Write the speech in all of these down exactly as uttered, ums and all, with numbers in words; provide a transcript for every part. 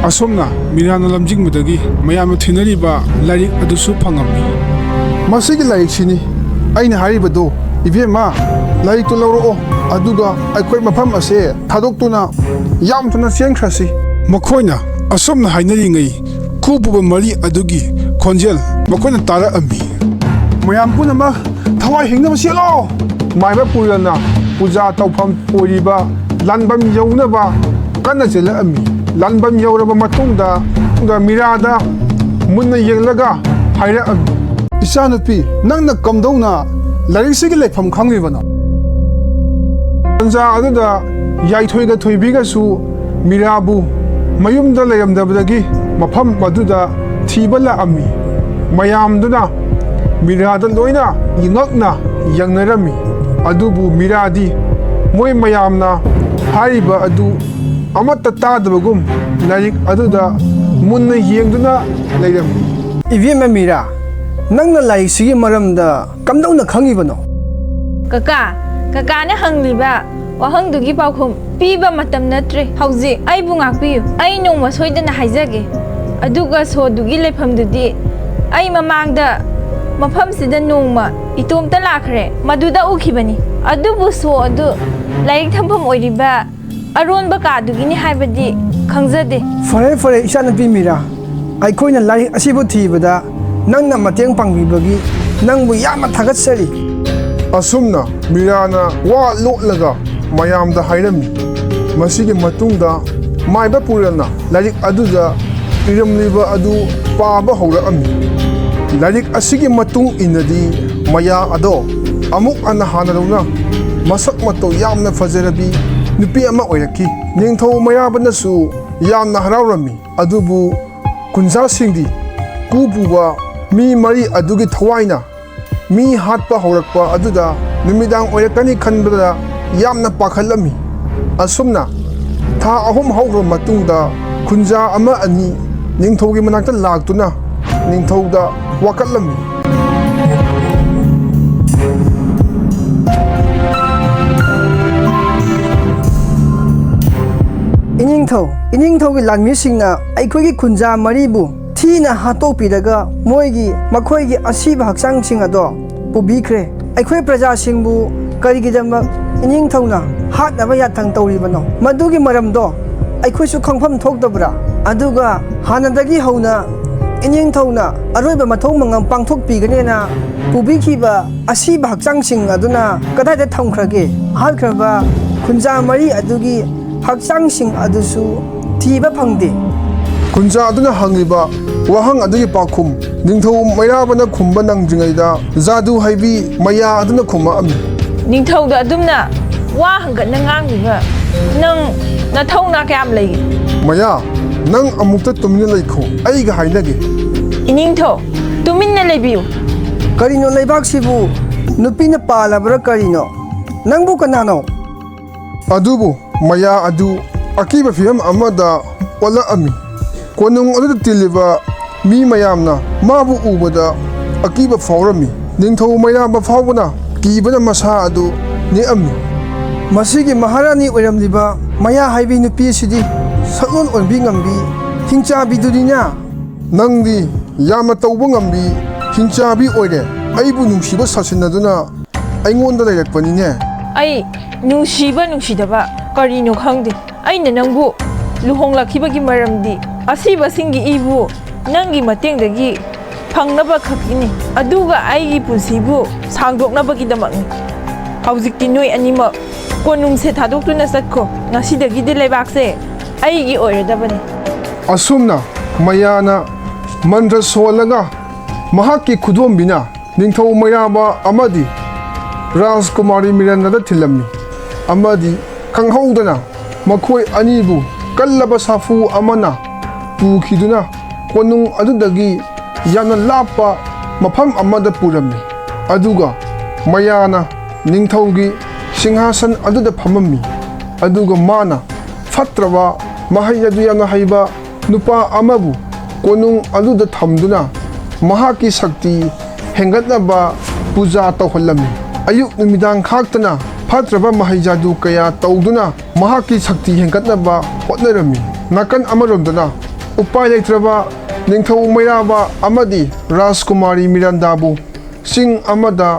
ꯑꯁꯨꯝꯅ ꯃꯤꯔꯥꯅ ꯂꯝꯖꯤꯡꯕꯗꯒꯤ ꯃꯌꯥꯝꯅ ꯊꯤꯅꯔꯤꯕ ꯂꯥꯏꯔꯤꯛ ꯑꯗꯨꯁꯨ ꯐꯪꯉꯝꯃꯤ꯫ ꯃꯁꯤꯒꯤ ꯂꯥꯏꯔꯤꯛꯁꯤꯅꯤ ꯑꯩꯅ ꯍꯥꯏꯔꯤꯕꯗꯣ, ꯏꯕꯦꯝꯃ, ꯂꯥꯏꯔꯤꯛꯇꯨ ꯂꯧꯔꯛꯑꯣ, ꯑꯗꯨꯒ ꯑꯩꯈꯣꯏ ꯃꯐꯝ ꯑꯁꯦ ꯊꯥꯗꯣꯛꯇꯨꯅ ꯌꯥꯝ ꯊꯨꯅ ꯆꯦꯟꯈ꯭ꯔꯁꯤ꯫ ꯃꯈꯣꯏꯅ ꯑꯁꯨꯝꯅ ꯍꯥꯏꯅꯔꯤꯉꯩ, ꯈꯨ ꯄꯨꯕ ꯃꯔꯤ ꯑꯗꯨꯒꯤ ꯈꯣꯟꯖꯦꯜ ꯃꯈꯣꯏꯅ ꯇꯥꯔꯛꯑꯝꯃꯤ꯫ ꯃꯌꯥꯝ ꯄꯨꯝꯅꯃꯛ ꯊꯋꯥꯏ ꯍꯤꯡꯅꯕ ꯆꯦꯜꯂꯣ! ꯃꯥꯏꯕ ꯄꯨꯔꯦꯜꯅ ꯄꯨꯖꯥ ꯇꯧꯐꯝ ꯑꯣꯏꯔꯤꯕ ꯂꯥꯟꯕꯝ ꯌꯧꯅꯕ ꯀꯟꯅ ꯆꯦꯜꯂꯛꯑꯝꯃꯤ꯫ ꯂꯥꯟꯕꯝ ꯌꯧꯔꯕ ꯃꯇꯨꯡꯗ ꯃꯤꯔꯥꯗ ꯃꯨꯟꯅ ꯌꯦꯡꯂꯒ ꯍꯥꯏꯔꯛꯑꯝꯃꯤ, "ꯏꯆꯥꯅꯨꯄꯤ, ꯅꯪꯅ ꯀꯝꯗꯧꯅ ꯂꯥꯏꯔꯤꯛꯁꯤꯒꯤ ꯂꯩꯐꯝ ꯈꯪꯂꯤꯕꯅꯣ?" ꯇꯟꯖꯥ ꯑꯗꯨꯗ ꯌꯥꯏꯊꯣꯏꯒ ꯊꯣꯏꯕꯤꯒꯁꯨ ꯃꯤꯔꯥꯕꯨ ꯃꯌꯨꯝꯗ ꯂꯩꯔꯝꯗꯕꯗꯒꯤ ꯃꯐꯝ ꯑꯗꯨꯗ ꯊꯤꯕ ꯂꯥꯛꯑꯝꯃꯤ꯫ ꯃꯌꯥꯝꯗꯨꯅ ꯃꯤꯔꯥꯗ ꯂꯣꯏꯅ ꯉꯛꯅ ꯌꯦꯡꯅꯔꯝꯃꯤ꯫ ꯑꯗꯨꯕꯨ ꯃꯤꯔꯥꯗꯤ ꯃꯣꯏ ꯃꯌꯥꯝꯅ ꯍꯥꯏꯔꯤꯕ ꯑꯗꯨ ꯑꯃꯠꯇ ꯇꯥꯗꯕꯒꯨꯝ ꯂꯥꯏꯔꯤꯛ ꯑꯗꯨꯗ ꯃꯨꯟꯅ ꯌꯦꯡꯗꯨꯅ ꯂꯩꯔꯝꯃꯤ꯫ "ꯏꯕꯦꯝꯃ ꯃꯤꯔꯥ, ꯅꯪꯅ ꯂꯥꯏꯔꯤꯛꯁꯤꯒꯤ ꯃꯔꯝꯗ ꯀꯝꯗꯧꯅ ꯈꯪꯉꯤꯕꯅꯣ?" "ꯀꯀꯥ, ꯀꯀꯥꯅ ꯍꯪꯂꯤꯕ ꯋꯥꯍꯪꯗꯨꯒꯤ ꯄꯥꯎꯈꯨꯝ ꯄꯤꯕ ꯃꯇꯝ ꯅꯠꯇ꯭ꯔꯦ ꯍꯧꯖꯤꯛ꯫ ꯑꯩꯕꯨ ꯉꯥꯛꯄꯤꯌꯨ꯫ ꯑꯩ ꯅꯣꯡꯃ ꯁꯣꯏꯗꯅ ꯍꯥꯏꯖꯒꯦ꯫ ꯑꯗꯨꯒ ꯁꯣꯗꯨꯒꯤ ꯂꯩꯐꯝꯗꯨꯗꯤ ꯑꯩ ꯃꯃꯥꯡꯗ ꯃꯐꯝꯁꯤꯗ ꯅꯣꯡꯃ ꯏꯇꯣꯝꯇ ꯂꯥꯛꯈ꯭ꯔꯦ꯫ ꯃꯗꯨꯗ ꯎꯈꯤꯕꯅꯤ꯫ ꯑꯗꯨꯕꯨ ꯁꯣ ꯑꯗꯨ ꯂꯥꯏꯔꯤꯛ ꯊꯝꯐꯝ ꯑꯣꯏꯔꯤꯕ ꯑꯔꯣꯟꯕ ꯀꯥꯗꯨꯒꯤꯅꯤ ꯍꯥꯏꯕꯗꯤ ꯈꯪꯖꯗꯦ꯫" "ꯐꯔꯦ, ꯐꯔꯦ, ꯏꯆꯥꯅꯨꯄꯤ ꯃꯤꯔꯥ, ꯑꯩꯈꯣꯏꯅ ꯂꯥꯏꯔꯤꯛ ꯑꯁꯤꯕꯨ ꯊꯤꯕꯗ ꯅꯪꯅ ꯃꯇꯦꯡ ꯄꯥꯡꯕꯤꯕꯒꯤ ꯅꯪꯕꯨ ꯌꯥꯝꯅ ꯊꯥꯒꯠꯆꯔꯤ꯫" ꯑꯁꯨꯝꯅ ꯃꯤꯔꯥꯅ ꯋꯥ ꯂꯣꯠꯂꯒ ꯃꯌꯥꯝꯗ ꯍꯥꯏꯔꯝꯃꯤ꯫ ꯃꯁꯤꯒꯤ ꯃꯇꯨꯡꯗ ꯃꯥꯏꯕ ꯄꯨꯔꯦꯜꯅ ꯂꯥꯏꯔꯤꯛ ꯑꯗꯨꯗ ꯏꯔꯝꯂꯤꯕ ꯑꯗꯨ ꯄꯥꯕ ꯍꯧꯔꯛꯑꯝꯃꯤ꯫ ꯂꯥꯏꯔꯤꯛ ꯑꯁꯤꯒꯤ ꯃꯇꯨꯡ ꯏꯟꯅꯗꯤ ꯃꯌꯥ ꯑꯗꯣ ꯑꯃꯨꯛ ꯍꯟꯅ ꯍꯥꯟꯅꯗꯧꯅ ꯃꯁꯛ ꯃꯇꯧ ꯌꯥꯝꯅ ꯐꯖꯔꯕꯤ ꯅꯨꯄꯤ ꯑꯃ ꯑꯣꯏꯔꯛꯈꯤ꯫ ꯅꯤꯡꯊꯧ ꯃꯩꯔꯥꯕꯅꯁꯨ ꯌꯥꯝꯅ ꯍꯔꯥꯎꯔꯝꯃꯤ꯫ ꯑꯗꯨꯕꯨ ꯈꯨꯟꯖꯥꯁꯤꯡꯗꯤ ꯀꯨ ꯄꯨꯕ ꯃꯤ ꯃꯔꯤ ꯑꯗꯨꯒꯤ ꯊꯋꯥꯏꯅ ꯃꯤ ꯍꯥꯠꯄ ꯍꯧꯔꯛꯄ ꯑꯗꯨꯗ ꯅꯨꯃꯤꯗꯥꯡ ꯑꯣꯏꯔꯛꯀꯅꯤ ꯈꯟꯕꯗ ꯌꯥꯝꯅ ꯄꯥꯈꯠꯂꯝꯃꯤ꯫ ꯑꯁꯨꯝꯅ ꯊꯥ ꯑꯍꯨꯝ ꯍꯧꯈ꯭ꯔꯕ ꯃꯇꯨꯡꯗ ꯈꯨꯟꯖꯥ ꯑꯃ ꯑꯅꯤ ꯅꯤꯡꯊꯧꯒꯤ ꯃꯅꯥꯛꯇ ꯂꯥꯛꯇꯨꯅ ꯅꯤꯡꯊꯧꯗ ꯋꯥꯀꯠꯂꯝꯃꯤ꯫ "ꯏꯅꯤꯡ ꯏꯅꯤꯡꯊꯧ, ꯏꯅꯤꯡꯊꯧꯒꯤ ꯂꯥꯟꯃꯤꯁꯤꯡꯅ ꯑꯩꯈꯣꯏꯒꯤ ꯈꯨꯟꯖꯥ ꯃꯔꯤꯕꯨ ꯊꯤꯅ ꯍꯥꯠꯇꯣꯛꯄꯤꯔꯒ ꯃꯣꯏꯒꯤ, ꯃꯈꯣꯏꯒꯤ ꯑꯁꯤꯕ ꯍꯛꯆꯥꯡꯁꯤꯡ ꯑꯗꯣ ꯄꯨꯕꯤꯈ꯭ꯔꯦ꯫ ꯑꯩꯈꯣꯏ ꯄ꯭ꯔꯖꯥꯁꯤꯡꯕꯨ ꯀꯔꯤꯒꯤꯗꯃꯛ ꯏꯅꯤꯡꯊꯧꯅ ꯍꯥꯠꯅꯕ ꯌꯥꯊꯪ ꯇꯧꯔꯤꯕꯅꯣ? ꯃꯗꯨꯒꯤ ꯃꯔꯝꯗꯣ ꯑꯩꯈꯣꯏꯁꯨ ꯈꯪꯐꯝ ꯊꯣꯛꯇꯕ꯭ꯔꯥ? ꯑꯗꯨꯒ ꯍꯥꯟꯅꯗꯒꯤ ꯍꯧꯅ ꯏꯅꯤꯡꯊꯧꯅ ꯑꯔꯣꯏꯕ ꯃꯊꯧ ꯃꯉꯝ ꯄꯥꯡꯊꯣꯛꯄꯤꯒꯅꯦꯅ ꯄꯨꯕꯤꯈꯤꯕ ꯑꯁꯤꯕ ꯍꯛꯆꯥꯡꯁꯤꯡ ꯑꯗꯨꯅ ꯀꯗꯥꯏꯗ ꯊꯝꯈ꯭ꯔꯒꯦ? ꯍꯥꯠꯈ꯭ꯔꯕ ꯈꯨꯟꯖꯥ ꯃꯔꯤ ꯑꯗꯨꯒꯤ ꯍꯛꯆꯥꯡꯁꯤꯡ ꯑꯗꯨꯁꯨ ꯊꯤꯕ ꯐꯪꯗꯦ꯫ ꯈꯨꯟꯖꯥ ꯑꯗꯨꯅ ꯍꯪꯂꯤꯕ ꯋꯥꯍꯪ ꯑꯗꯨꯒꯤ ꯄꯥꯎꯈꯨꯝ ꯅꯤꯡꯊꯧ ꯃꯩꯔꯥꯕꯅ ꯈꯨꯝꯕ ꯅꯪꯗ꯭ꯔꯤꯉꯩꯗ ꯖꯥꯗꯨ ꯍꯩꯕꯤ ꯃꯌꯥ ꯑꯗꯨꯅ ꯈꯨꯝꯃꯛꯑꯝꯃꯤ꯫ ꯅꯤꯡꯊꯧꯗ ꯑꯗꯨꯝꯅ ꯋꯥ ꯍꯪꯒꯠꯅ ꯉꯥꯡꯂꯤꯕ ꯅꯪ ꯅꯊꯧꯅꯥ ꯀꯌꯥꯝ ꯂꯩꯒꯦ? ꯃꯌꯥ, ꯅꯪ ꯑꯃꯨꯛꯇ ꯇꯨꯃꯤꯟꯅ ꯂꯩꯈꯣ, ꯑꯩꯒ ꯍꯥꯏꯅꯒꯦ꯫ ꯏꯅꯤꯡꯊꯧ, ꯇꯨꯃꯤꯟꯅ ꯂꯩꯕꯤꯌꯨ꯫ ꯀꯔꯤꯅꯣ ꯂꯩꯕꯥꯛꯁꯤꯕꯨ? ꯅꯨꯄꯤꯅ ꯄꯥꯜꯂꯕ꯭ꯔꯥ ꯀꯔꯤꯅꯣ? ꯅꯪꯕꯨ ꯀꯅꯥꯅꯣ? ꯑꯗꯨꯕꯨ ꯃꯌꯥ ꯑꯗꯨ ꯑꯀꯤꯕ ꯐꯤꯚꯝ ꯑꯃꯗ ꯑꯣꯜꯂꯛꯑꯝꯃꯤ꯫ ꯀꯣꯅꯨꯡ ꯑꯗꯨꯗ ꯇꯤꯜꯂꯤꯕ ꯃꯤ ꯃꯌꯥꯝꯅ ꯃꯥꯕꯨ ꯎꯕꯗ ꯑꯀꯤꯕ ꯐꯥꯎꯔꯝꯃꯤ꯫ ꯅꯤꯡꯊꯧ ꯃꯩꯔꯥꯕ ꯐꯥꯎꯕꯅ ꯀꯤꯕꯅ ꯃꯁꯥ ꯑꯗꯨ ꯅꯤꯛꯑꯝꯃꯤ꯫ ꯃꯁꯤꯒꯤ ꯃꯍꯥꯔꯥꯅꯤ ꯑꯣꯏꯔꯝꯂꯤꯕ ꯃꯌꯥ ꯍꯥꯏꯕꯤ ꯅꯨꯄꯤ ꯑꯁꯤꯗꯤ ꯁꯛꯂꯣꯟ ꯑꯣꯟꯕꯤ ꯉꯝꯕꯤ ꯍꯤꯡꯆꯥꯕꯤꯗꯨꯅꯤꯅ꯫ ꯅꯪꯗꯤ ꯌꯥꯝꯅ ꯇꯧꯕ ꯉꯝꯕꯤ ꯍꯤꯡꯆꯥꯕꯤ ꯑꯣꯏꯔꯦ꯫ ꯑꯩꯕꯨ ꯅꯨꯡꯁꯤꯕ ꯁꯥꯁꯤꯟꯅꯗꯨꯅ ꯑꯩꯉꯣꯟꯗ ꯂꯩꯔꯛꯄꯅꯤꯅꯦ꯫ ꯑꯩ ꯅꯨꯡꯁꯤꯕ ꯅꯨꯡꯁꯤꯗꯕ ꯀꯔꯤꯅꯣ ꯈꯪꯗꯦ꯫ ꯑꯩꯅ ꯅꯪꯕꯨ ꯂꯨꯍꯣꯡꯂꯛꯈꯤꯕꯒꯤ ꯃꯔꯝꯗꯤ ꯑꯁꯤꯕꯁꯤꯡꯒꯤ ꯏꯕꯨ ꯅꯪꯒꯤ ꯃꯇꯦꯡꯗꯒꯤ ꯐꯪꯅꯕ ꯈꯛꯀꯤꯅꯤ, ꯑꯗꯨꯒ ꯑꯩꯒꯤ ꯄꯨꯟꯁꯤꯕꯨ ꯁꯥꯡꯗꯣꯛꯅꯕꯒꯤꯗꯃꯛꯅꯤ꯫ ꯍꯧꯖꯤꯛꯇꯤ ꯅꯣꯏ ꯑꯅꯤꯃꯛ ꯀꯣꯅꯨꯡꯁꯦ ꯊꯥꯗꯣꯛꯇꯨꯅ ꯆꯠꯈꯣ꯫ ꯉꯁꯤꯗꯒꯤꯗꯤ ꯂꯩꯕꯥꯛꯁꯦ ꯑꯩꯒꯤ ꯑꯣꯏꯔꯗꯕꯅꯤ꯫ ꯑꯁꯨꯝꯅ ꯃꯌꯥꯅ ꯃꯟꯇ꯭ꯔ ꯁꯣꯜꯂꯒ ꯃꯍꯥꯛꯀꯤ ꯈꯨꯗꯣꯝꯕꯤꯅ ꯅꯤꯡꯊꯧ ꯃꯩꯔꯥꯕ ꯑꯃꯗꯤ ꯔꯥꯖꯀꯨꯃꯥꯔꯤ ꯃꯤꯔꯟꯗꯥꯗ ꯊꯤꯜꯂꯝꯃꯤ ꯑꯃꯗꯤ ꯈꯪꯍꯧꯗꯅ ꯃꯈꯣꯏ ꯑꯅꯤꯕꯨ ꯀꯜꯂꯕ ꯁꯥꯐꯨ ꯑꯃꯅ ꯄꯨꯈꯤꯗꯨꯅ ꯀꯣꯅꯨꯡ ꯑꯗꯨꯗꯒꯤ ꯌꯥꯝꯅ ꯂꯥꯞꯄ ꯃꯐꯝ ꯑꯃꯗ ꯄꯨꯔꯝꯃꯤ꯫ ꯑꯗꯨꯒ ꯃꯌꯥꯅ ꯅꯤꯡꯊꯧꯒꯤ ꯁꯤꯡꯍꯥꯁꯟ ꯑꯗꯨꯗ ꯐꯝꯃꯝꯃꯤ꯫ ꯑꯗꯨꯒ ꯃꯥꯅ ꯐꯠꯇ꯭ꯔꯕ ꯃꯍꯩ ꯑꯗꯨ ꯌꯥꯝꯅ ꯍꯩꯕ ꯅꯨꯄꯥ ꯑꯃꯕꯨ ꯀꯣꯅꯨꯡ ꯑꯗꯨꯗ ꯊꯝꯗꯨꯅ ꯃꯍꯥꯛꯀꯤ ꯁꯛꯇꯤ ꯍꯦꯟꯒꯠꯅꯕ ꯄꯨꯖꯥ ꯇꯧꯍꯜꯂꯝꯃꯤ꯫ ꯑꯌꯨꯛ ꯅꯨꯃꯤꯗꯥꯡ ꯈꯥꯛꯇꯅ ꯐꯠꯇ꯭ꯔꯕ ꯃꯍꯩ ꯖꯥꯗꯨ ꯀꯌꯥ ꯇꯧꯗꯨꯅ ꯃꯍꯥꯛꯀꯤ ꯁꯛꯇꯤ ꯍꯦꯟꯒꯠꯅꯕ ꯍꯣꯠꯅꯔꯝꯃꯤ꯫ ꯅꯥꯀꯟ ꯑꯃꯔꯣꯝꯗꯅ ꯎꯄꯥꯏ ꯂꯩꯇ꯭ꯔꯕ ꯅꯤꯡꯊꯧ ꯃꯩꯔꯥꯕ ꯑꯃꯗꯤ ꯔꯥꯖꯀꯨꯃꯥꯔꯤ ꯃꯤꯔꯥꯟꯗꯥꯕꯨ ꯆꯤꯡ ꯑꯃꯗ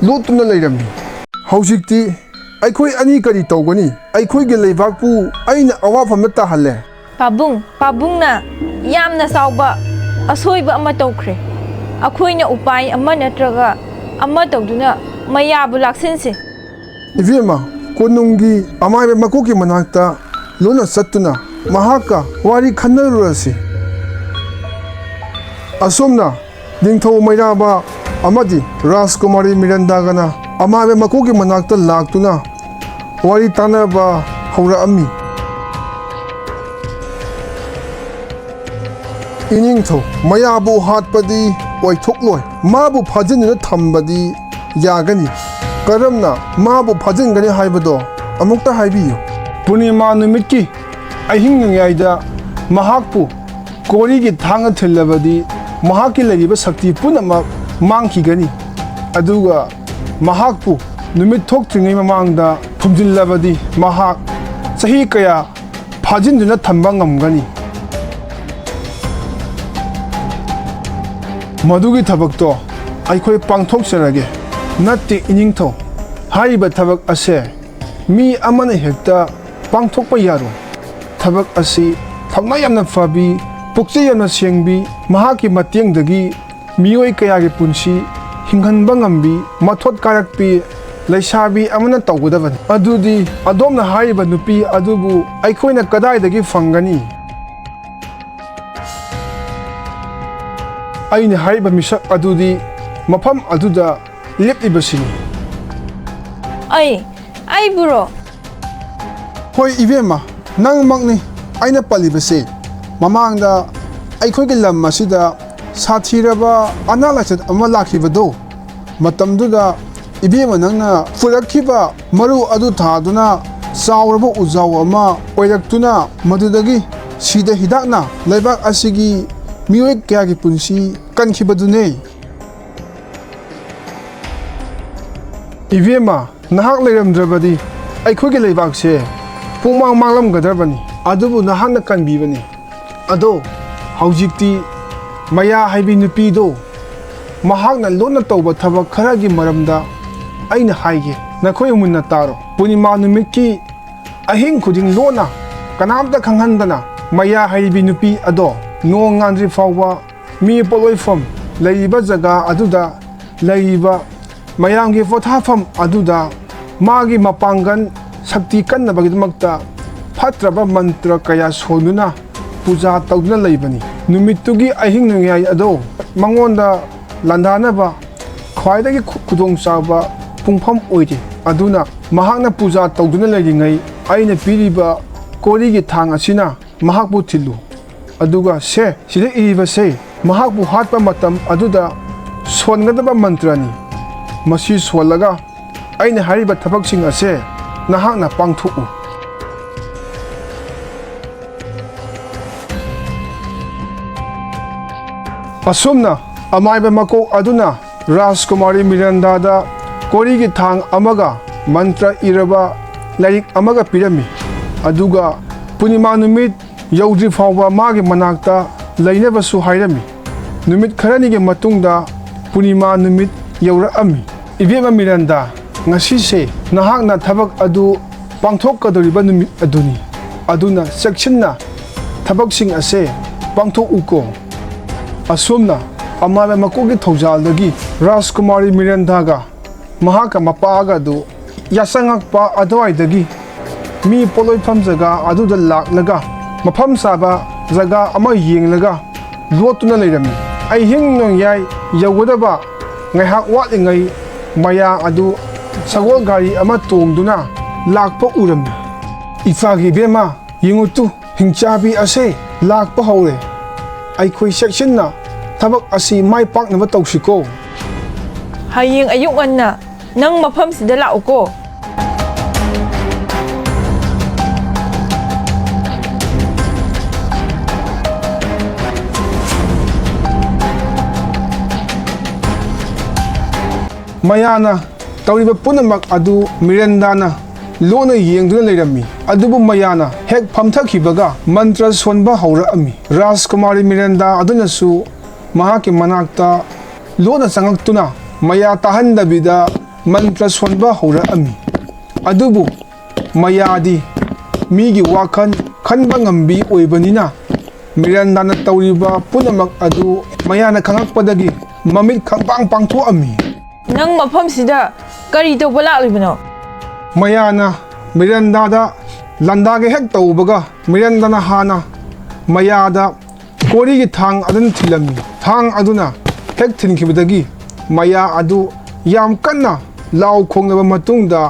ꯂꯣꯠꯇꯨꯅ ꯂꯩꯔꯝꯃꯤ꯫ "ꯍꯧꯖꯤꯛꯇꯤ ꯑꯩꯈꯣꯏ ꯑꯅꯤ ꯀꯔꯤ ꯇꯧꯒꯅꯤ? ꯑꯩꯈꯣꯏꯒꯤ ꯂꯩꯕꯥꯛꯄꯨ ꯑꯩꯅ ꯑꯋꯥꯐꯝꯗ ꯇꯥꯍꯜꯂꯦ꯫" "ꯄꯥꯕꯨꯡ, ꯄꯥꯕꯨꯡꯅ ꯌꯥꯝꯅ ꯆꯥꯎꯕ ꯑꯁꯣꯏꯕ ꯑꯃ ꯇꯧꯈ꯭ꯔꯦ꯫ ꯑꯩꯈꯣꯏꯅ ꯎꯄꯥꯏ ꯑꯃ ꯅꯠꯇ꯭ꯔꯒ ꯑꯃ ꯇꯧꯗꯨꯅ ꯃꯌꯥꯕꯨ ꯂꯥꯛꯁꯤꯟꯁꯤ꯫" "ꯏꯕꯦꯝꯃ, ꯀꯣꯅꯨꯡꯒꯤ ꯑꯃꯥꯏꯕ ꯃꯀꯣꯛꯀꯤ ꯃꯅꯥꯛꯇ ꯂꯣꯟꯅ ꯆꯠꯇꯨꯅ ꯃꯍꯥꯛꯀ ꯋꯥꯔꯤ ꯈꯟꯅꯔꯨꯔꯁꯤ꯫" ꯑꯁꯣꯝꯅ ꯅꯤꯡꯊꯧ ꯃꯩꯔꯥꯕ ꯑꯃꯗꯤ ꯔꯥꯖꯀꯨꯃꯥꯔꯤ ꯃꯤꯔꯟꯗꯥꯒꯅ ꯑꯃꯥꯏꯕ ꯃꯀꯣꯛꯀꯤ ꯃꯅꯥꯛꯇ ꯂꯥꯛꯇꯨꯅ ꯋꯥꯔꯤ ꯇꯥꯅꯕ ꯍꯧꯔꯛꯑꯝꯃꯤ꯫ "ꯏꯅꯤꯡꯊꯧ, ꯃꯩꯔꯥꯕꯨ ꯍꯥꯠꯄꯗꯤ ꯑꯣꯏꯊꯣꯛꯂꯣꯏ꯫ ꯃꯥꯕꯨ ꯐꯥꯖꯤꯟꯗꯨꯅ ꯊꯝꯕꯗꯤ ꯌꯥꯒꯅꯤ꯫ ꯀꯔꯝꯅ ꯃꯥꯕꯨ ꯐꯥꯖꯤꯟꯒꯅꯤ ꯍꯥꯏꯕꯗꯣ ꯑꯃꯨꯛꯇ ꯍꯥꯏꯕꯤꯌꯨ꯫" "ꯄꯨꯔꯅꯤꯃꯥ ꯅꯨꯃꯤꯠꯀꯤ ꯑꯍꯤꯡ ꯅꯣꯡꯌꯥꯏꯗ ꯃꯍꯥꯛꯄꯨ ꯀꯣꯔꯤꯒꯤ ꯊꯥꯡꯅ ꯊꯤꯜꯂꯕꯗꯤ ꯃꯍꯥꯛꯀꯤ ꯂꯩꯔꯤꯕ ꯁꯛꯇꯤ ꯄꯨꯝꯅꯃꯛ ꯃꯥꯡꯈꯤꯒꯅꯤ꯫ ꯑꯗꯨꯒ ꯃꯍꯥꯛꯄꯨ ꯅꯨꯃꯤꯠ ꯊꯣꯛꯇ꯭ꯔꯤꯉꯩ ꯃꯃꯥꯡꯗ ꯐꯨꯝꯖꯤꯜꯂꯕꯗꯤ ꯃꯍꯥꯛ ꯆꯍꯤ ꯀꯌꯥ ꯐꯥꯖꯤꯟꯗꯨꯅ ꯊꯝꯕ ꯉꯝꯒꯅꯤ꯫" "ꯃꯗꯨꯒꯤ ꯊꯕꯛꯇꯣ ꯑꯩꯈꯣꯏ ꯄꯥꯡꯊꯣꯛꯆꯔꯒꯦ꯫" "ꯅꯠꯇꯦ ꯏꯅꯤꯡꯊꯧ, ꯍꯥꯏꯔꯤꯕ ꯊꯕꯛ ꯑꯁꯦ ꯃꯤ ꯑꯃꯅ ꯍꯦꯛꯇ ꯄꯥꯡꯊꯣꯛꯄ ꯌꯥꯔꯣꯏ꯫ ꯊꯕꯛ ꯑꯁꯤ ꯊꯧꯅꯥ ꯌꯥꯝꯅ ꯐꯕꯤ, ꯄꯨꯛꯆꯦꯜ ꯌꯥꯝꯅ ꯁꯦꯡꯕꯤ, ꯃꯍꯥꯛꯀꯤ ꯃꯇꯦꯡꯗꯒꯤ ꯃꯤꯑꯣꯏ ꯀꯌꯥꯒꯤ ꯄꯨꯟꯁꯤ ꯍꯤꯡꯍꯟꯕ ꯉꯝꯕꯤ, ꯃꯊꯣꯠ ꯀꯥꯔꯛꯄꯤ ꯂꯩꯁꯥꯕꯤ ꯑꯃꯅ ꯇꯧꯒꯗꯕꯅꯤ꯫ ꯑꯗꯨꯗꯤ ꯑꯗꯣꯝꯅ ꯍꯥꯏꯔꯤꯕ ꯅꯨꯄꯤ ꯑꯗꯨꯕꯨ ꯑꯩꯈꯣꯏꯅ ꯀꯗꯥꯏꯗꯒꯤ ꯐꯪꯒꯅꯤ?" "ꯑꯩꯅ ꯍꯥꯏꯔꯤꯕ ꯃꯤꯁꯛ ꯑꯗꯨꯗꯤ ꯃꯐꯝ ꯑꯗꯨꯗ ꯂꯦꯞꯂꯤꯕꯁꯤꯅꯤ꯫" "ꯑꯩ, ꯑꯩꯕꯨꯔꯣ?" "ꯍꯣꯏ ꯏꯕꯦꯝꯃ, ꯅꯪꯃꯛꯅꯤ ꯑꯩꯅ ꯄꯜꯂꯤꯕꯁꯦ꯫ ꯃꯃꯥꯡꯗ ꯑꯩꯈꯣꯏꯒꯤ ꯂꯝ ꯑꯁꯤꯗ ꯁꯥꯊꯤꯔꯕ ꯑꯅꯥ ꯂꯥꯏꯆꯠ ꯑꯃ ꯂꯥꯛꯈꯤꯕꯗꯣ, ꯃꯇꯝꯗꯨꯗ ꯏꯕꯦꯝꯃ ꯅꯪꯅ ꯄꯨꯔꯛꯈꯤꯕ ꯃꯔꯨ ꯑꯗꯨ ꯊꯥꯗꯨꯅ ꯆꯥꯎꯔꯕ ꯎꯖꯥꯎ ꯑꯃ ꯑꯣꯏꯔꯛꯇꯨꯅ, ꯃꯗꯨꯗꯒꯤ ꯁꯤꯗ ꯍꯤꯗꯥꯛꯅ ꯂꯩꯕꯥꯛ ꯑꯁꯤꯒꯤ ꯃꯤꯑꯣꯏ ꯀꯌꯥꯒꯤ ꯄꯨꯟꯁꯤ ꯀꯟꯈꯤꯕꯗꯨꯅꯦ꯫" "ꯏꯕꯦꯝꯃ, ꯅꯍꯥꯛ ꯂꯩꯔꯝꯗ꯭ꯔꯕꯗꯤ ꯑꯩꯈꯣꯏꯒꯤ ꯂꯩꯕꯥꯛꯁꯦ ꯄꯨꯡꯃꯥꯡ ꯃꯥꯡꯂꯝꯒꯗ꯭ꯔꯕꯅꯤ꯫ ꯑꯗꯨꯕꯨ ꯅꯍꯥꯛꯅ ꯀꯟꯕꯤꯕꯅꯤ꯫ ꯑꯗꯣ ꯍꯧꯖꯤꯛꯇꯤ ꯃꯌꯥ ꯍꯥꯏꯕꯤ ꯅꯨꯄꯤꯗꯣ, ꯃꯍꯥꯛꯅ ꯂꯣꯟꯅ ꯇꯧꯕ ꯊꯕꯛ ꯈꯔꯒꯤ ꯃꯔꯝꯗ ꯑꯩꯅ ꯍꯥꯏꯒꯦ, ꯅꯈꯣꯏ ꯃꯨꯟꯅ ꯇꯥꯔꯣ꯫ ꯄꯨꯔꯅꯤꯃꯥ ꯅꯨꯃꯤꯠꯀꯤ ꯑꯍꯤꯡ ꯈꯨꯗꯤꯡ ꯂꯣꯟꯅ, ꯀꯅꯥꯝꯇ ꯈꯪꯍꯟꯗꯅ, ꯃꯌꯥ ꯍꯩꯕꯤ ꯅꯨꯄꯤ ꯑꯗꯣ ꯅꯣꯡ ꯉꯥꯟꯗ꯭ꯔꯤ ꯐꯥꯎꯕ ꯃꯤ ꯄꯣꯠꯂꯣꯏꯐꯝ ꯂꯩꯔꯤꯕ ꯖꯒꯥ ꯑꯗꯨꯗ ꯂꯩꯔꯤꯕ ꯃꯌꯥꯝꯒꯤ ꯄꯣꯊꯥꯐꯝ ꯑꯗꯨꯗ ꯃꯥꯒꯤ ꯃꯄꯥꯡꯒꯜ ꯁꯛꯇꯤ ꯀꯟꯅꯕꯒꯤꯗꯃꯛꯇ ꯐꯠꯇ꯭ꯔꯕ ꯃꯟꯇ꯭ꯔ ꯀꯌꯥ ꯁꯣꯟꯗꯨꯅ ꯄꯨꯖꯥ ꯇꯧꯗꯨꯅ ꯂꯩꯕꯅꯤ꯫ ꯅꯨꯃꯤꯠꯇꯨꯒꯤ ꯑꯍꯤꯡ ꯅꯣꯡꯌꯥꯏ ꯑꯗꯣ ꯃꯉꯣꯟꯗ ꯂꯥꯟꯗꯥꯅꯕ ꯈ꯭ꯋꯥꯏꯗꯒꯤ ꯈꯨ-, ꯈꯨꯗꯣꯡꯆꯥꯕ ꯄꯨꯡꯐꯝ ꯑꯣꯏꯔꯤ꯫ ꯑꯗꯨꯅ ꯃꯍꯥꯛꯅ ꯄꯨꯖꯥ ꯇꯧꯗꯨꯅ ꯂꯩꯔꯤꯉꯩ ꯑꯩꯅ ꯄꯤꯔꯤꯕ ꯀꯣꯔꯤꯒꯤ ꯊꯥꯡ ꯑꯁꯤꯅ ꯃꯍꯥꯛꯄꯨ ꯊꯤꯜꯂꯨ꯫ ꯑꯗꯨꯒ ꯁꯦ, ꯁꯤꯗ ꯏꯔꯤꯕꯁꯦ ꯃꯍꯥꯛꯄꯨ ꯍꯥꯠꯄ ꯃꯇꯝ ꯑꯗꯨꯗ ꯁꯣꯟꯒꯗꯕ ꯃꯟꯇ꯭ꯔꯅꯤ꯫ ꯃꯁꯤ ꯁꯣꯜꯂꯒ ꯑꯩꯅ ꯍꯥꯏꯔꯤꯕ ꯊꯕꯛꯁꯤꯡ ꯑꯁꯦ ꯅꯍꯥꯛꯅ ꯄꯥꯡꯊꯣꯛꯎ꯫ ꯑꯁꯨꯝꯅ ꯑꯃꯥꯏꯕ ꯃꯀꯣꯛ ꯑꯗꯨꯅ ꯔꯥꯖꯀꯨꯃꯥꯔꯤ ꯃꯤꯔꯟꯗꯥꯗ ꯀꯣꯔꯤꯒꯤ ꯊꯥꯡ ꯑꯃꯒ ꯃꯟꯇ꯭ꯔ ꯏꯔꯕ ꯂꯥꯏꯔꯤꯛ ꯑꯃꯒ ꯄꯤꯔꯝꯃꯤ꯫ ꯑꯗꯨꯒ ꯄꯨꯔꯅꯤꯃꯥ ꯅꯨꯃꯤꯠ ꯌꯧꯗ꯭ꯔꯤ ꯐꯥꯎꯕ ꯃꯥꯒꯤ ꯃꯅꯥꯛꯇ ꯂꯩꯅꯕꯁꯨ ꯍꯥꯏꯔꯝꯃꯤ꯫ ꯅꯨꯃꯤꯠ ꯈꯔꯅꯤꯒꯤ ꯃꯇꯨꯡꯗ ꯄꯨꯔꯅꯤꯃꯥ ꯅꯨꯃꯤꯠ ꯌꯧꯔꯛꯑꯝꯃꯤ꯫ "ꯏꯕꯦꯝꯃ ꯃꯤꯔꯟꯗꯥ, ꯉꯁꯤꯁꯦ ꯅꯍꯥꯛꯅ ꯊꯕꯛ ꯑꯗꯨ ꯄꯥꯡꯊꯣꯛꯀꯗꯧꯔꯤꯕ ꯅꯨꯃꯤꯠ ꯑꯗꯨꯅꯤ꯫ ꯑꯗꯨꯅ ꯆꯦꯛꯁꯤꯟꯅ ꯊꯕꯛꯁꯤꯡ ꯑꯁꯦ ꯄꯥꯡꯊꯣꯛꯎꯀꯣ꯫" ꯑꯁꯨꯝꯅ ꯑꯃꯥꯏꯕ ꯃꯀꯣꯛꯀꯤ ꯊꯧꯖꯥꯜꯗꯒꯤ ꯔꯥꯖꯀꯨꯃꯥꯔꯤ ꯃꯤꯔꯟꯗꯥꯒ ꯃꯍꯥꯛꯀ ꯃꯄꯥꯒ ꯑꯗꯨ ꯌꯥꯆꯪꯉꯛꯄ ꯑꯗꯨꯋꯥꯏꯗꯒꯤ ꯃꯤ ꯄꯣꯠꯂꯣꯏꯐꯝ ꯖꯒꯥ ꯑꯗꯨꯗ ꯂꯥꯛꯂꯒ ꯃꯐꯝ ꯆꯥꯕ ꯖꯒꯥ ꯑꯃ ꯌꯦꯡꯂꯒ ꯂꯣꯠꯇꯨꯅ ꯂꯩꯔꯝꯃꯤ꯫ ꯑꯍꯤꯡ ꯅꯣꯡꯌꯥꯏ ꯌꯧꯒꯗꯕ ꯉꯥꯏꯍꯥꯛ ꯋꯥꯠꯂꯤꯉꯩ ꯃꯌꯥ ꯑꯗꯨ ꯁꯒꯣꯜ ꯒꯥꯔꯤ ꯑꯃ ꯇꯣꯡꯗꯨꯅ ꯂꯥꯛꯄ ꯎꯔꯝꯃꯤ꯫ "ꯏꯆꯥꯒꯤ ꯏꯕꯦꯝꯃ, ꯌꯦꯡꯉꯨ ꯇꯨ, ꯍꯤꯡꯆꯥꯕꯤ ꯑꯁꯦ ꯂꯥꯛꯄ ꯍꯧꯔꯦ꯫ ꯑꯩꯈꯣꯏ ꯆꯦꯛꯁꯤꯟꯅ ꯊꯕꯛ ꯑꯁꯤ ꯃꯥꯏ ꯄꯥꯛꯅꯕ ꯇꯧꯁꯤꯀꯣ꯫" "ꯍꯌꯦꯡ ꯑꯌꯨꯛ ꯉꯟꯅ ꯅꯪ ꯃꯐꯝꯁꯤꯗ ꯂꯥꯛꯎꯀꯣ꯫" ꯃꯌꯥꯅ ꯇꯧꯔꯤꯕ ꯄꯨꯝꯅꯃꯛ ꯑꯗꯨ ꯃꯤꯔꯦꯟꯗꯥꯅ ꯂꯣꯟꯅ ꯌꯦꯡꯗꯨꯅ ꯂꯩꯔꯝꯃꯤ꯫ ꯑꯗꯨꯕꯨ ꯃꯌꯥꯅ ꯍꯦꯛ ꯐꯝꯊꯈꯤꯕꯒ ꯃꯟꯇ꯭ꯔ ꯁꯣꯟꯕ ꯍꯧꯔꯛꯑꯝꯃꯤ꯫ ꯔꯥꯖꯀꯨꯃꯥꯔꯤ ꯃꯤꯔꯦꯟꯗꯥ ꯑꯗꯨꯅꯁꯨ ꯃꯍꯥꯛꯀꯤ ꯃꯅꯥꯛꯇ ꯂꯣꯟꯅ ꯆꯪꯉꯛꯇꯨꯅ ꯃꯌꯥ ꯇꯥꯍꯟꯗꯕꯤꯗ ꯃꯟꯇ꯭ꯔ ꯁꯣꯟꯕ ꯍꯧꯔꯛꯑꯝꯃꯤ꯫ ꯑꯗꯨꯕꯨ ꯃꯌꯥꯗꯤ ꯃꯤꯒꯤ ꯋꯥꯈꯜ ꯈꯟꯕ ꯉꯝꯕꯤ ꯑꯣꯏꯕꯅꯤꯅ ꯃꯤꯔꯦꯟꯗꯥꯅ ꯇꯧꯔꯤꯕ ꯄꯨꯝꯅꯃꯛ ꯑꯗꯨ ꯃꯌꯥꯅ ꯈꯪꯉꯛꯄꯗꯒꯤ ꯃꯃꯤꯠ ꯈꯪꯄꯥꯡ ꯄꯥꯡꯊꯣꯛꯑꯝꯃꯤ꯫ "ꯅꯪ ꯃꯐꯝꯁꯤꯗ ꯀꯔꯤ ꯇꯧꯕ ꯂꯥꯛꯂꯤꯕꯅꯣ?" ꯃꯌꯥꯅ ꯃꯤꯔꯦꯟꯗꯥꯗ ꯂꯥꯟꯗꯥꯒꯦ ꯍꯦꯛ ꯇꯧꯕꯒ ꯃꯤꯔꯦꯟꯗꯥꯅ ꯍꯥꯟꯅ ꯃꯌꯥꯗ ꯀꯣꯔꯤꯒꯤ ꯊꯥꯡ ꯑꯗꯨꯅ ꯊꯤꯜꯂꯝꯃꯤ꯫ ꯊꯥꯡ ꯑꯗꯨꯅ ꯍꯦꯛ ꯊꯤꯟꯈꯤꯕꯗꯒꯤ ꯃꯌꯥ ꯑꯗꯨ ꯌꯥꯝ ꯀꯟꯅ ꯂꯥꯎ ꯈꯣꯡꯂꯕ ꯃꯇꯨꯡꯗ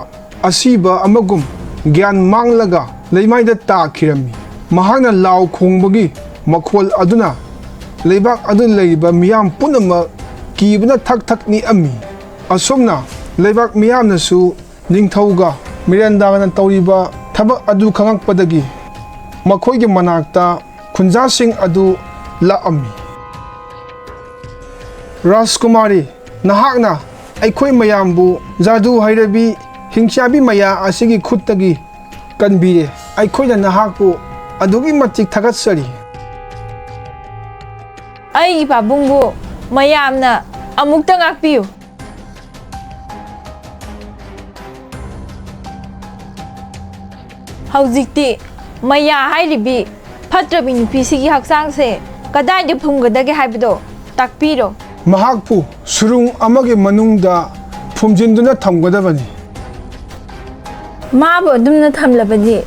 ꯑꯁꯤꯕ ꯑꯃꯒꯨꯝ ꯒ꯭ꯌꯥꯟ ꯃꯥꯡꯂꯒ ꯂꯩꯃꯥꯏꯗ ꯇꯥꯈꯤꯔꯝꯃꯤ꯫ ꯃꯍꯥꯛꯅ ꯂꯥꯎ ꯈꯣꯡꯕꯒꯤ ꯃꯈꯣꯜ ꯑꯗꯨꯅ ꯂꯩꯕꯥꯛ ꯑꯗꯨ ꯂꯩꯔꯤꯕ ꯃꯤꯌꯥꯝ ꯄꯨꯝꯅꯃꯛ ꯀꯤꯕꯅ ꯊꯛ ꯊꯛ ꯅꯤꯛꯑꯝꯃꯤ꯫ ꯑꯁꯨꯝꯅ ꯂꯩꯕꯥꯛ ꯃꯤꯌꯥꯝꯅꯁꯨ ꯅꯤꯡꯊꯧꯒ ꯃꯤꯔꯦꯟꯗꯥꯒꯅ ꯇꯧꯔꯤꯕ ꯊꯕꯛ ꯑꯗꯨ ꯈꯪꯉꯛꯄꯗꯒꯤ ꯃꯈꯣꯏꯒꯤ ꯃꯅꯥꯛꯇ ꯈꯨꯟꯖꯥꯁꯤꯡ ꯑꯗꯨ ꯂꯥꯛꯑꯝꯃꯤ꯫ "ꯔꯥꯖꯀꯨꯃꯥꯔꯤ, ꯅꯍꯥꯛꯅ ꯑꯩꯈꯣꯏ ꯃꯌꯥꯝꯕꯨ ꯖꯥꯗꯨ ꯍꯩꯔꯕꯤ ꯍꯤꯡꯆꯥꯕꯤ ꯃꯌꯥ ꯑꯁꯤꯒꯤ ꯈꯨꯠꯇꯒꯤ ꯀꯟꯕꯤꯔꯦ꯫ ꯑꯩꯈꯣꯏꯅ ꯅꯍꯥꯛꯄꯨ ꯑꯗꯨꯛꯀꯤ ꯃꯇꯤꯛ ꯊꯥꯒꯠꯆꯔꯤ꯫" "ꯑꯩꯒꯤ ꯄꯥꯕꯨꯡꯕꯨ ꯃꯌꯥꯝꯅ ꯑꯃꯨꯛꯇ ꯉꯥꯛꯄꯤꯌꯨ꯫ ꯍꯧꯖꯤꯛꯇꯤ ꯃꯌꯥ ꯍꯥꯏꯔꯤꯕꯤ ꯐꯠꯇ꯭ꯔꯕꯤ ꯅꯨꯄꯤꯁꯤꯒꯤ ꯍꯛꯆꯥꯡꯁꯦ ꯀꯗꯥꯏꯗ ꯐꯨꯝꯒꯗꯒꯦ ꯍꯥꯏꯕꯗꯣ ꯇꯥꯛꯄꯤꯔꯣ꯫" "ꯃꯍꯥꯛꯄꯨ ꯁꯨꯔꯨꯡ ꯑꯃꯒꯤ ꯃꯅꯨꯡꯗ ꯐꯨꯝꯖꯤꯟꯗꯨꯅ ꯊꯝꯒꯗꯕꯅꯤ꯫" "ꯃꯥꯕꯨ ꯑꯗꯨꯝꯅ ꯊꯝꯂꯕꯗꯤ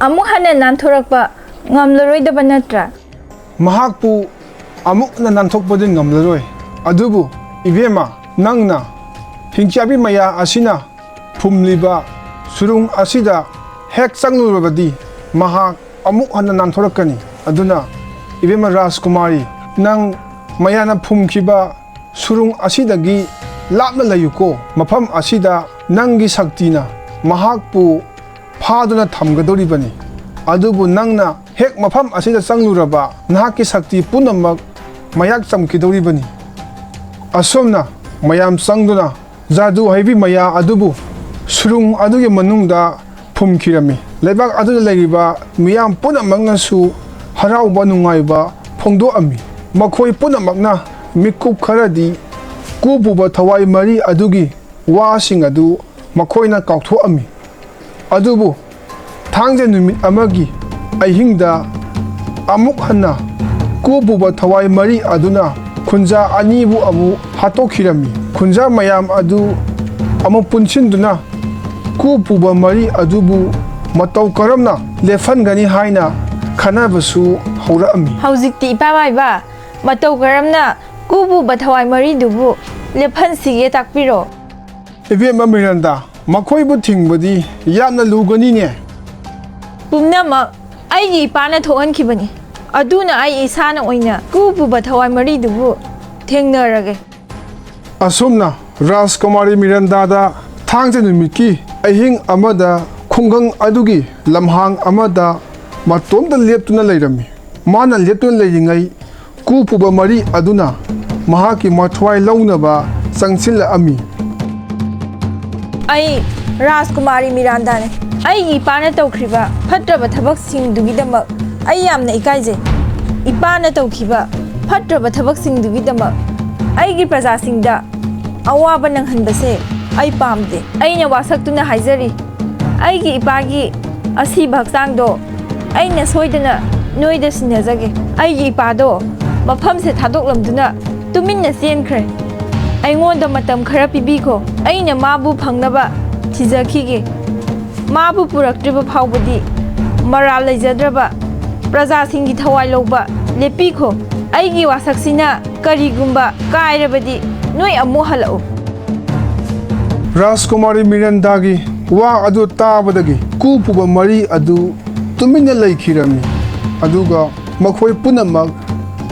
ꯑꯃꯨꯛ ꯍꯟꯅ ꯅꯥꯟꯊꯣꯔꯛꯄ ꯉꯝꯂꯔꯣꯏꯗꯕ ꯅꯠꯇ꯭ꯔꯥ?" "ꯃꯍꯥꯛꯄꯨ ꯑꯃꯨꯛ ꯍꯟꯅ ꯅꯥꯟꯊꯣꯛꯄꯗꯤ ꯉꯝꯂꯔꯣꯏ꯫ ꯑꯗꯨꯕꯨ ꯏꯕꯦꯝꯃ, ꯅꯪꯅ ꯍꯤꯡꯆꯥꯕꯤ ꯃꯌꯥ ꯑꯁꯤꯅ ꯐꯨꯝꯂꯤꯕ ꯁꯨꯔꯨꯡ ꯑꯁꯤꯗ ꯍꯦꯛ ꯆꯪꯂꯨꯔꯕꯗꯤ ꯃꯍꯥꯛ ꯑꯃꯨꯛ ꯍꯟꯅ ꯅꯥꯟꯊꯣꯔꯛꯀꯅꯤ꯫ ꯑꯗꯨꯅ ꯏꯕꯦꯝꯃ ꯔꯥꯖꯀꯨꯃꯥꯔꯤ, ꯅꯪ ꯃꯌꯥꯅ ꯐꯨꯝꯈꯤꯕ ꯁꯨꯔꯨꯡ ꯑꯁꯤꯗꯒꯤ ꯂꯥꯞꯅ ꯂꯩꯌꯨꯀꯣ꯫ ꯃꯐꯝ ꯑꯁꯤꯗ ꯅꯪꯒꯤ ꯁꯛꯇꯤꯅ ꯃꯍꯥꯛꯄꯨ ꯐꯥꯗꯨꯅ ꯊꯝꯒꯗꯧꯔꯤꯕꯅꯤ꯫ ꯑꯗꯨꯕꯨ ꯅꯪꯅ ꯍꯦꯛ ꯃꯐꯝ ꯑꯁꯤꯗ ꯆꯪꯂꯨꯔꯕ, ꯅꯍꯥꯛꯀꯤ ꯁꯛꯇꯤ ꯄꯨꯝꯅꯃꯛ ꯃꯌꯥꯛ ꯆꯝꯈꯤꯗꯧꯔꯤꯕꯅꯤ꯫" ꯑꯁꯨꯝꯅ ꯃꯌꯥꯝ ꯆꯪꯗꯨꯅ ꯖꯥꯗꯨ ꯍꯩꯕꯤ ꯃꯌꯥ ꯑꯗꯨꯕꯨ ꯁꯨꯔꯨꯡ ꯑꯗꯨꯒꯤ ꯃꯅꯨꯡꯗ ꯐꯨꯝꯈꯤꯔꯝꯃꯤ꯫ ꯂꯩꯕꯥꯛ ꯑꯗꯨꯗ ꯂꯩꯔꯤꯕ ꯃꯤꯌꯥꯝ ꯄꯨꯝꯅꯃꯛꯅꯁꯨ ꯍꯔꯥꯎꯕ ꯅꯨꯡꯉꯥꯏꯕ ꯐꯣꯡꯗꯣꯛꯑꯝꯃꯤ꯫ ꯃꯈꯣꯏ ꯄꯨꯝꯅꯃꯛꯅ ꯃꯤꯀꯨꯞ ꯈꯔꯗꯤ ꯀꯨ ꯄꯨꯕ ꯊꯋꯥꯏ ꯃꯔꯤ ꯑꯗꯨꯒꯤ ꯋꯥꯁꯤꯡ ꯑꯗꯨ ꯃꯈꯣꯏꯅ ꯀꯥꯎꯊꯣꯛꯑꯝꯃꯤ꯫ ꯑꯗꯨꯕꯨ ꯊꯥꯡꯖ ꯅꯨꯃꯤꯠ ꯑꯃꯒꯤ ꯑꯍꯤꯡꯗ ꯑꯃꯨꯛ ꯍꯟꯅ ꯀꯨ ꯄꯨꯕ ꯊꯋꯥꯏ ꯃꯔꯤ ꯑꯗꯨꯅ ꯈꯨꯟꯖꯥ ꯑꯅꯤꯕꯨ ꯑꯃꯨꯛ ꯍꯥꯠꯇꯣꯛꯈꯤꯔꯝꯃꯤ꯫ ꯈꯨꯟꯖꯥ ꯃꯌꯥꯝ ꯑꯗꯨ ꯑꯃꯨꯛ ꯄꯨꯟꯁꯤꯟꯗꯨꯅ ꯀꯨ ꯄꯨꯕ ꯃꯔꯤ ꯑꯗꯨꯕꯨ ꯃꯇꯧ ꯀꯔꯝꯅ ꯂꯦꯞꯍꯟꯒꯅꯤ ꯍꯥꯏꯅ ꯈꯟꯅꯕꯁꯨ ꯍꯧꯔꯛꯑꯝꯃꯤ꯫ ꯍꯧꯖꯤꯛꯇꯤ ꯏꯄꯥ ꯃꯥꯏꯕ, ꯃꯇꯧ ꯀꯔꯝꯅ ꯀꯨ ꯄꯨꯕ ꯊꯋꯥꯏ ꯃꯔꯤꯗꯨꯕꯨ ꯂꯦꯞꯍꯟꯁꯤꯒꯦ ꯇꯥꯛꯄꯤꯔꯣ꯫ ꯏꯕꯦꯝꯃ ꯃꯤꯔꯟꯗꯥ, ꯃꯈꯣꯏꯕꯨ ꯊꯤꯡꯕꯗꯤ ꯌꯥꯝꯅ ꯂꯨꯒꯅꯤꯅꯦ꯫ ꯄꯨꯝꯅꯃꯛ ꯑꯩꯒꯤ ꯏꯄꯥꯅ ꯊꯣꯛꯍꯟꯈꯤꯕꯅꯤ꯫ ꯑꯗꯨꯅ ꯑꯩ ꯏꯁꯥꯅ ꯑꯣꯏꯅ ꯀꯨ ꯄꯨꯕ ꯊꯋꯥꯏ ꯃꯔꯤꯗꯨꯕꯨ ꯊꯦꯡꯅꯔꯒꯦ꯫ ꯑꯁꯨꯝꯅ ꯔꯥꯖꯀꯨꯃꯥꯔꯤ ꯃꯤꯔꯟꯗꯥꯗ ꯊꯥꯡꯖ ꯅꯨꯃꯤꯠꯀꯤ ꯑꯍꯤꯡ ꯑꯃꯗ ꯈꯨꯡꯒꯪ ꯑꯗꯨꯒꯤ ꯂꯝꯍꯥꯡ ꯑꯃꯗ ꯃꯇꯣꯝꯇ ꯂꯦꯞꯇꯨꯅ ꯂꯩꯔꯝꯃꯤ꯫ ꯃꯥꯅ ꯂꯦꯞꯇꯨꯅ ꯂꯩꯔꯤꯉꯩ ꯀꯨ ꯄꯨꯕ ꯃꯔꯤ ꯑꯗꯨꯅ ꯃꯍꯥꯛꯀꯤ ꯃꯊ꯭ꯋꯥꯏ ꯂꯧꯅꯕ ꯆꯪꯁꯤꯜꯂꯛꯑꯝꯃꯤ꯫ ꯑꯩ ꯔꯥꯖꯀꯨꯃꯥꯔꯤ ꯃꯤꯔꯥꯟꯗꯥꯅꯤ꯫ ꯑꯩꯒꯤ ꯏꯄꯥꯅ ꯇꯧꯈ꯭ꯔꯤꯕ ꯐꯠꯇ꯭ꯔꯕ ꯊꯕꯛꯁꯤꯡꯗꯨꯒꯤꯗꯃꯛ ꯑꯩ ꯌꯥꯝꯅ ꯏꯀꯥꯏꯖꯩ꯫ ꯏꯄꯥꯅ ꯇꯧꯈꯤꯕ ꯐꯠꯇ꯭ꯔꯕ ꯊꯕꯛꯁꯤꯡꯗꯨꯒꯤꯗꯃꯛ ꯑꯩꯒꯤ ꯄ꯭ꯔꯖꯥꯁꯤꯡꯗ ꯑꯋꯥꯕ ꯅꯪꯍꯟꯕꯁꯦ ꯑꯩ ꯄꯥꯝꯗꯦ꯫ ꯑꯩꯅ ꯋꯥꯁꯛꯇꯨꯅ ꯍꯥꯏꯖꯔꯤ, ꯑꯩꯒꯤ ꯏꯄꯥꯒꯤ ꯑꯁꯤꯕ ꯍꯛꯆꯥꯡꯗꯣ ꯑꯩꯅ ꯁꯣꯏꯗꯅ ꯅꯣꯏꯗ ꯁꯤꯟꯅꯖꯒꯦ꯫ ꯑꯩꯒꯤ ꯏꯄꯥꯗꯣ ꯃꯐꯝꯁꯦ ꯊꯥꯗꯣꯛꯂꯝꯗꯨꯅ ꯇꯨꯃꯤꯟꯅ ꯆꯦꯟꯈ꯭ꯔꯦ꯫ ꯑꯩꯉꯣꯟꯗ ꯃꯇꯝ ꯈꯔ ꯄꯤꯕꯤꯈꯣ꯫ ꯑꯩꯅ ꯃꯥꯕꯨ ꯐꯪꯅꯕ ꯊꯤꯖꯈꯤꯒꯦ꯫ ꯃꯥꯕꯨ ꯄꯨꯔꯛꯇ꯭ꯔꯤꯕ ꯐꯥꯎꯕꯗꯤ ꯃꯔꯥꯜ ꯂꯩꯖꯗ꯭ꯔꯕ ꯄ꯭ꯔꯖꯥꯁꯤꯡꯒꯤ ꯊꯋꯥꯏ ꯂꯧꯕ ꯂꯦꯞꯄꯤꯈꯣ꯫ ꯑꯩꯒꯤ ꯋꯥꯁꯛꯁꯤꯅ ꯀꯔꯤꯒꯨꯝꯕ ꯀꯥꯏꯔꯕꯗꯤ ꯅꯣꯏ ꯑꯃꯨꯛ ꯍꯜꯂꯛꯎ꯫ ꯔꯥꯖꯀꯨꯃꯥꯔꯤ ꯃꯤꯔꯟꯗꯥꯒꯤ ꯋꯥ ꯑꯗꯨ ꯇꯥꯕꯗꯒꯤ ꯀꯨ ꯄꯨꯕ ꯃꯔꯤ ꯑꯗꯨ ꯇꯨꯃꯤꯟꯅ ꯂꯩꯈꯤꯔꯝꯃꯤ꯫ ꯑꯗꯨꯒ ꯃꯈꯣꯏ ꯄꯨꯝꯅꯃꯛ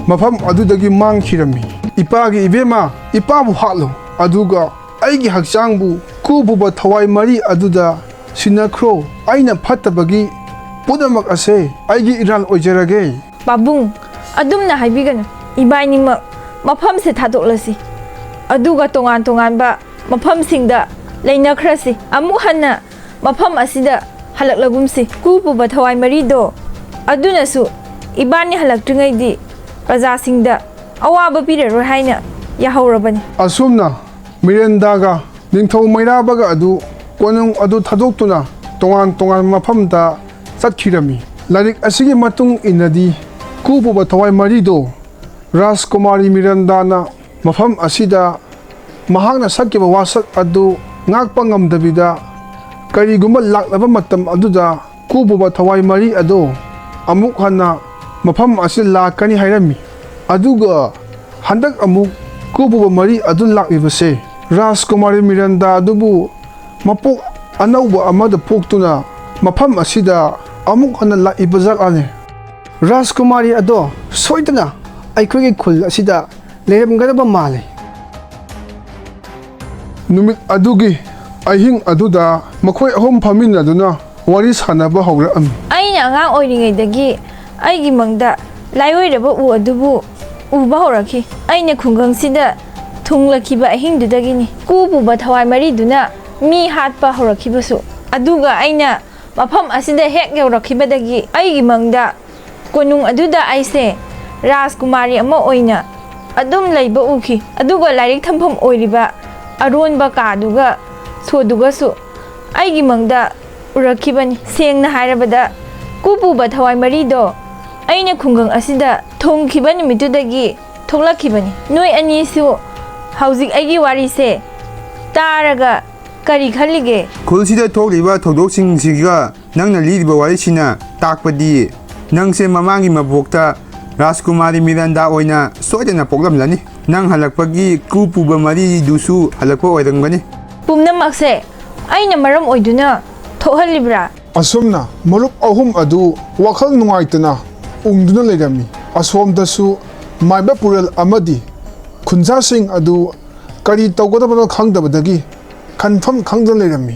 ꯃꯐꯝ ꯑꯗꯨꯗꯒꯤ ꯃꯥꯡꯈꯤꯔꯝꯃꯤ꯫ ꯏꯄꯥꯒꯤ ꯏꯕꯦꯝꯃ, ꯏꯄꯥꯕꯨ ꯍꯥꯠꯂꯨ, ꯑꯗꯨꯒ ꯑꯩꯒꯤ ꯍꯛꯆꯥꯡꯕꯨ ꯀꯨ ꯄꯨꯕ ꯊꯋꯥꯏ ꯃꯔꯤ ꯑꯗꯨꯗ ꯁꯤꯟꯅꯈ꯭ꯔꯣ꯫ ꯑꯩꯅ ꯐꯠꯇꯕꯒꯤ ꯄꯨꯝꯅꯃꯛ ꯑꯁꯦ ꯑꯩꯒꯤ ꯏꯔꯥꯜ ꯑꯣꯏꯖꯔꯒꯦ꯫ ꯄꯥꯕꯨꯡ, ꯑꯗꯨꯝꯅ ꯍꯥꯏꯕꯤꯒꯅꯨ꯫ ꯏꯕꯥꯏꯅꯤꯃꯛ ꯃꯐꯝꯁꯦ ꯊꯥꯗꯣꯛꯂꯁꯤ꯫ ꯑꯗꯨꯒ ꯇꯣꯉꯥꯟ ꯇꯣꯉꯥꯟꯕ ꯃꯐꯝꯁꯤꯡꯗ ꯂꯩꯅꯈ꯭ꯔꯁꯤ꯫ ꯑꯃꯨꯛ ꯍꯟꯅ ꯃꯐꯝ ꯑꯁꯤꯗ ꯍꯜꯂꯛꯂꯒꯨꯝꯁꯤ꯫ ꯀꯨ ꯄꯨꯕ ꯊꯋꯥꯏ ꯃꯔꯤꯗꯣ ꯑꯗꯨꯅꯁꯨ ꯏꯕꯥꯅꯤ ꯍꯜꯂꯛꯇ꯭ꯔꯤꯉꯩꯗꯤ ꯄ꯭ꯔꯖꯥꯁꯤꯡꯗ ꯑꯋꯥꯕ ꯄꯤꯔꯔꯣꯏ ꯍꯥꯏꯅ ꯌꯥꯍꯧꯔꯕꯅꯤ꯫ ꯑꯁꯨꯝꯅ ꯃꯤꯔꯦꯟꯗꯥꯒ ꯅꯤꯡꯊꯧ ꯃꯩꯔꯥꯕꯒ ꯑꯗꯨ ꯀꯣꯅꯨꯡ ꯑꯗꯨ ꯊꯥꯗꯣꯛꯇꯨꯅ ꯇꯣꯉꯥꯟ ꯇꯣꯉꯥꯟꯕ ꯃꯐꯝꯗ ꯆꯠꯈꯤꯔꯝꯃꯤ꯫ ꯂꯥꯏꯔꯤꯛ ꯑꯁꯤꯒꯤ ꯃꯇꯨꯡ ꯏꯟꯅꯗꯤ ꯀꯨ ꯄꯨꯕ ꯊꯋꯥꯏ ꯃꯔꯤꯗꯣ ꯔꯥꯖꯀꯨꯃꯥꯔꯤ ꯃꯤꯔꯦꯟꯗꯥꯅ ꯃꯐꯝ ꯑꯁꯤꯗ ꯃꯍꯥꯛꯅ ꯁꯛꯈꯤꯕ ꯋꯥꯁꯛ ꯑꯗꯨ ꯉꯥꯛꯄ ꯉꯝꯗꯕꯤꯗ ꯀꯔꯤꯒꯨꯝꯕ ꯂꯥꯛꯂꯕ ꯃꯇꯝ ꯑꯗꯨꯗ ꯀꯨ ꯄꯨꯕ ꯊꯋꯥꯏ ꯃꯔꯤ ꯑꯗꯨ ꯑꯃꯨꯛ ꯍꯟꯅ ꯃꯐꯝ ꯑꯁꯤꯗ ꯂꯥꯛꯀꯅꯤ ꯍꯥꯏꯔꯝꯃꯤ꯫ ꯑꯗꯨꯒ ꯍꯟꯗꯛ ꯑꯃꯨꯛ ꯀꯨ ꯄꯨꯕ ꯃꯔꯤ ꯑꯗꯨ ꯂꯥꯛꯂꯤꯕꯁꯦ ꯔꯥꯖꯀꯨꯃꯥꯔꯤ ꯃꯤꯔꯦꯟꯗꯥ ꯑꯗꯨꯕꯨ ꯃꯄꯣꯛ ꯑꯅꯧꯕ ꯑꯃꯗ ꯄꯣꯛꯇꯨꯅ ꯃꯐꯝ ꯑꯁꯤꯗ ꯑꯃꯨꯛ ꯍꯟꯅ ꯂꯥꯛꯏꯕ ꯖꯥꯠꯂꯅꯦ꯫ ꯔꯥꯖꯀꯨꯃꯥꯔꯤ ꯑꯗꯣ ꯁꯣꯏꯗꯅ ꯑꯩꯈꯣꯏꯒꯤ ꯈꯨꯜ ꯑꯁꯤꯗ ꯂꯩꯔꯝꯒꯗꯕ ꯃꯥꯜꯂꯤ꯫ ꯅꯨꯃꯤꯠ ꯑꯗꯨꯒꯤ ꯑꯍꯤꯡ ꯑꯗꯨꯗ ꯃꯈꯣꯏ ꯑꯍꯨꯝ ꯐꯝꯃꯤꯟꯅꯗꯨꯅ ꯋꯥꯔꯤ ꯁꯥꯟꯅꯕ ꯍꯧꯔꯛꯑꯝꯃꯤ꯫ ꯑꯩꯅ ꯑꯉꯥꯡ ꯑꯣꯏꯔꯤꯉꯩꯗꯒꯤ ꯑꯩꯒꯤ ꯃꯪꯗ ꯂꯥꯏꯑꯣꯏꯔꯕ ꯎ ꯑꯗꯨꯕꯨ ꯎꯕ ꯍꯧꯔꯛꯈꯤ꯫ ꯑꯩꯅ ꯈꯨꯡꯒꯪꯁꯤꯗ ꯊꯨꯡꯂꯛꯈꯤꯕ ꯑꯍꯤꯡꯗꯨꯗꯒꯤꯅꯤ꯫ ꯀꯨ ꯄꯨꯕ ꯊꯋꯥꯏ ꯃꯔꯤꯗꯨꯅ ꯃꯤ ꯍꯥꯠꯄ ꯍꯧꯔꯛꯈꯤꯕꯁꯨ꯫ ꯑꯗꯨꯒ ꯑꯩꯅ ꯃꯐꯝ ꯑꯁꯤꯗ ꯍꯦꯛ ꯌꯧꯔꯛꯈꯤꯕꯗꯒꯤ ꯑꯩꯒꯤ ꯃꯪꯗ ꯀꯣꯅꯨꯡ ꯑꯗꯨꯗ ꯑꯩꯁꯦ ꯔꯥꯖꯀꯨꯃꯥꯔꯤ ꯑꯃ ꯑꯣꯏꯅ ꯑꯗꯨꯝ ꯂꯩꯕ ꯎꯈꯤ꯫ ꯑꯗꯨꯒ ꯂꯥꯏꯔꯤꯛ ꯊꯝꯐꯝ ꯑꯣꯏꯔꯤꯕ ꯑꯔꯣꯟꯕ ꯀꯥꯗꯨꯒ ꯁꯣꯗꯨꯒꯁꯨ ꯑꯩꯒꯤ ꯃꯪꯗ ꯎꯔꯛꯈꯤꯕꯅꯤ꯫ ꯁꯦꯡꯅ ꯍꯥꯏꯔꯕꯗ, ꯀꯨ ꯄꯨꯕ ꯊꯋꯥꯏ ꯃꯔꯤꯗꯣ ꯑꯩꯅ ꯈꯨꯡꯒꯪ ꯑꯁꯤꯗ ꯊꯨꯡꯈꯤꯕ ꯅꯨꯃꯤꯠꯇꯨꯗꯒꯤ ꯊꯣꯛꯂꯛꯈꯤꯕꯅꯤ꯫ ꯅꯣꯏ ꯑꯅꯤꯁꯨ ꯍꯧꯖꯤꯛ ꯑꯩꯒꯤ ꯋꯥꯔꯤꯁꯦ ꯇꯥꯔꯒ ꯀꯔꯤ ꯈꯜꯂꯤꯒꯦ? ꯈꯨꯜꯁꯤꯗ ꯊꯣꯛꯂꯤꯕ ꯊꯧꯗꯣꯛꯁꯤꯡꯁꯤꯒ ꯅꯪꯅ ꯂꯤꯔꯤꯕ ꯋꯥꯔꯤꯁꯤꯅ ꯇꯥꯛꯄꯗꯤ ꯅꯪꯁꯦ ꯃꯃꯥꯡꯒꯤ ꯃꯄꯣꯛꯇ ꯔꯥꯖꯀꯨꯃꯥꯔꯤ ꯃꯤꯔꯥꯟꯗꯥ ꯑꯣꯏꯅ ꯁꯣꯏꯗꯅ ꯄꯣꯛꯂꯝꯂꯅꯤ꯫ ꯅꯪ ꯍꯜꯂꯛꯄꯒꯤ ꯀ꯭ꯔꯨ ꯄꯨꯕ ꯃꯔꯤꯗꯨꯁꯨ ꯍꯜꯂꯛꯄ ꯑꯣꯏꯔꯝꯒꯅꯤ꯫ ꯄꯨꯝꯅꯃꯛꯁꯦ ꯑꯩꯅ ꯃꯔꯝ ꯑꯣꯏꯗꯨꯅ ꯊꯣꯛꯍꯜꯂꯤꯕ꯭ꯔꯥ? ꯑꯁꯨꯝꯅ ꯃꯔꯨꯞ ꯑꯍꯨꯝ ꯑꯗꯨ ꯋꯥꯈꯜ ꯅꯨꯡꯉꯥꯏꯇꯅ ꯎꯪꯗꯨꯅ ꯂꯩꯔꯝꯃꯤ꯫ ꯑꯁꯣꯝꯗꯁꯨ ꯃꯥꯏꯕ ꯄꯨꯔꯦꯜ ꯑꯃꯗꯤ ꯈꯨꯟꯖꯥꯁꯤꯡ ꯑꯗꯨ ꯀꯔꯤ ꯇꯧꯒꯗꯕꯅꯣ ꯈꯪꯗꯕꯗꯒꯤ ꯈꯟꯐꯝ ꯈꯪꯗꯅ ꯂꯩꯔꯝꯃꯤ꯫